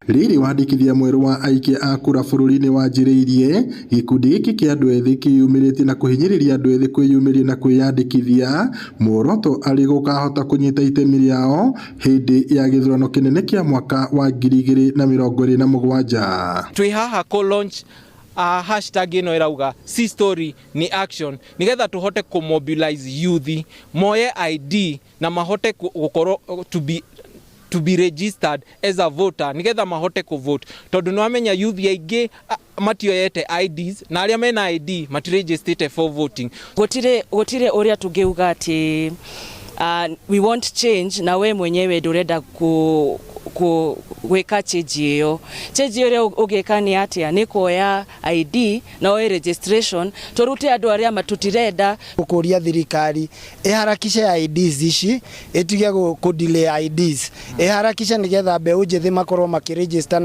Rĩrĩ wandĩkithia mwerũ wa aikia a kura bũrũri-inĩ wanjĩrĩirie, gĩkundi gĩkĩ kĩa andũ ethĩ kĩyumĩrĩtie na kũhinyĩrĩria andũ ethĩ kwĩyumĩria na kwĩyandĩkithia, muoroto arĩ gũkahota kũnyita itemi rĩao hĩndĩ ya gĩthurano kĩnene kĩa mwaka wa 2027. Twĩ haha kũ launch hashtag ĩno ĩrauga si story ni action, nigetha tũhote kũ mobilize youth moye ID na mahote gũkorwo to be registered as a voter, nigetha mahote kũ vote, tondũ nĩ wamenya youth aingĩ matioyete IDs na arĩa mena ID matiregistrĩte for voting. Gũtirĩ ũrĩa tũngĩuga atĩ we want change na we mwenyewe ndũrenda ku gwĩka change ĩyo. Change ĩrĩa ũngĩka nĩ atĩa? Nĩ kuoya ID na oe registration, tũrute andũ arĩa tũtirenda. Gũkũria thirikari ĩharakishe IDs ici, ĩtige kũ delay IDs, ĩharakishe nĩgetha mbeũ njĩthĩ makorwo makĩregister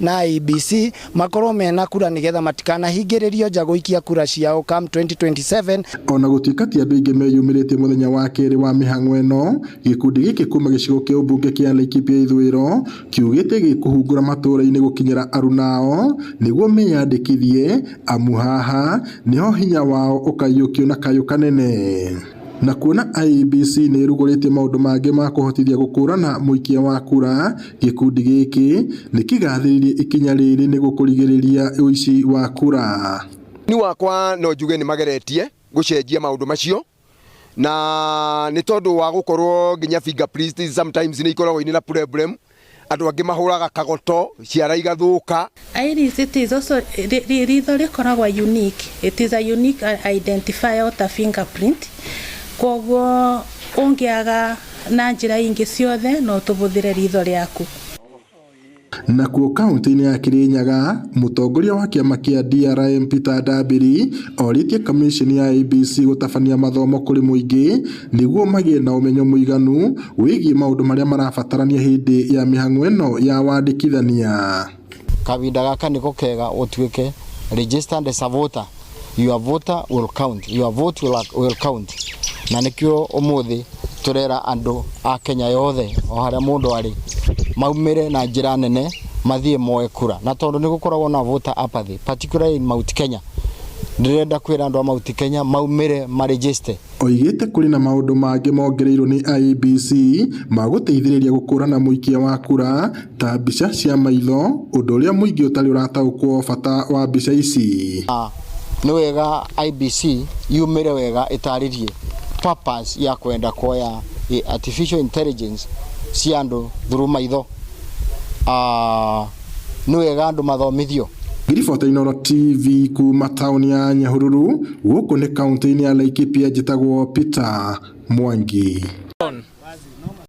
na IEBC, makorwo mena kura, nĩgetha matikanahingĩrĩrio nja gũikia kura ciao come 2027. Ona gũtuĩka ti andũ aingĩ meyumĩrĩtie mũthenya wa kerĩ wa mĩhang'o ĩno, gĩkundi gĩkĩ kuma gĩcigo kĩa ũmbunge kĩa Laikipia ithũĩro kiugĩte gĩkũhungura matũũra-inĩ gũkinyĩra arunao nĩguo meyandĩkithie, amu haha nĩho hinya wao ũkaiyũkio na kayũ kanene. Na kuona IEBC nĩ ĩrugũrĩtie maũndũ mangĩ ma kũhotithia gũkũrana mũikia wa kura, gĩkundi gĩkĩ nĩ kĩgathĩrĩirie ikinya rĩrĩ nĩguo kũrigĩrĩria ũici wa kura. Ni wakwa no njuge nĩ mageretie gũcenjia maũndũ macio, na nĩ tondũ wa gũkorwo nginya fingerprints sometimes nĩ ikoragwo irĩ na problem, andũ angĩ mahũraga kagoto, ciara igathũka. Iris, it is also ritho rĩkoragwo unique. It is a unique identifier ta fingerprint. Koguo ũngĩaga na njĩra ingĩ ciothe, no tũbũthĩre ritho rĩaku. Nakuo kaunti-inĩ ya Kirinyaga, mũtongoria wa kĩama kĩa DRM Peter Ndambiri orĩtie kamĩcini ya IEBC gũtabania mathomo kũrĩ mũingĩ nĩguo magĩe na ũmenyo mũiganu wĩgiĩ maũndũ marĩa marabatarania hĩndĩ ya mĩhang'o ĩno ya wandĩkithania. Kahinda gaka niko kega utuike registered as a voter. Your voter will count, your vote will count. Na nikio umuthi turera andu a Kenya yothe, o haria mundu ari, maumire na njira nene mathie moe kura, na tondu ni gukoragwo na voter apathy, particularly in Mount Kenya, ndirenda kwira andu a Mount Kenya maumire maregister. Oigĩte kũrĩ na maũndũ mangĩ mongereirwo nĩ IEBC ma gũteithĩrĩria gũkũrana mũikia wa kura ta mbica cia maitho, ũndũ ũrĩa mũingĩ ũtarĩ ũrataũkwo bata wa mbica ici. Nĩ wega IEBC yumĩre wega ĩtarĩrie purpose ya kwenda kuoya artificial intelligence cia andũ through maitho. Nĩ wega andũ mathomithio. Ngiribota Inooro TV kuma taũni ya Nyahururu, gũkũ nĩ kaunti-inĩ ya Laikipia, njĩtagwo Peter Mwangi.